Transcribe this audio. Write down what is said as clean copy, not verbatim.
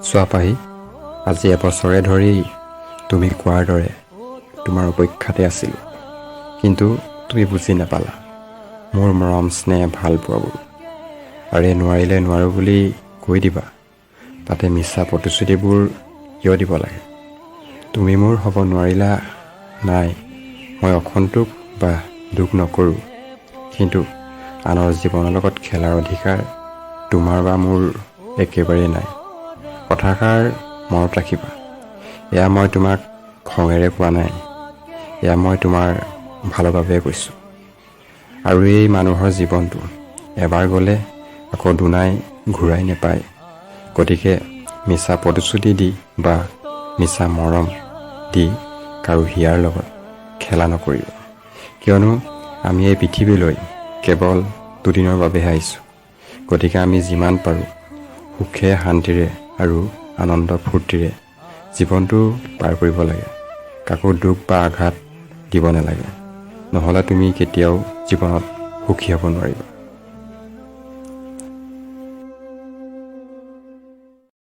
চোৱা পাহি, আজি এবছৰে ধৰি তুমি কোৱাৰ দৰে তোমাৰ অপেক্ষাতে আছিলোঁ। কিন্তু তুমি বুজি নাপালা মোৰ মৰম, স্নেহ, ভালপোৱাবোৰ। আৰে, নোৱাৰিলে নোৱাৰোঁ বুলি কৈ দিবা। তাতে মিছা প্ৰতিশ্ৰুতিবোৰ কিয় দিব লাগে? তুমি মোৰ হ'ব নোৱাৰিলা, নাই, মই অসন্তোষ বা দুখ নকৰোঁ। কিন্তু আনৰ জীৱনৰ লগত খেলাৰ অধিকাৰ তোমাৰ বা মোৰ একেবাৰেই নাই। কথাষাৰ মনত ৰাখিবা। এয়া মই তোমাক খঙেৰে কোৱা নাই, এয়া মই তোমাৰ ভালৰ বাবে কৈছোঁ। আৰু এই মানুহৰ জীৱনটো এবাৰ গ'লে আকৌ দুনাই ঘূৰাই নাপায়। গতিকে মিছা প্ৰতিশ্ৰুতি দি বা মিছা মৰম দি কাৰো হিয়াৰ লগত খেলা নকৰিবা। কিয়নো আমি এই পৃথিৱীলৈ কেৱল দুদিনৰ বাবেহে আহিছোঁ। গতিকে আমি যিমান পাৰোঁ সুখে, শান্তিৰে আৰু আনন্দ ফূৰ্তিৰে জীৱনটো পাৰ কৰিব লাগে। কাকো দুখ বা আঘাত দিব নালাগে। নহ'লে তুমি কেতিয়াও জীৱনত সুখী হ'ব নোৱাৰিবা।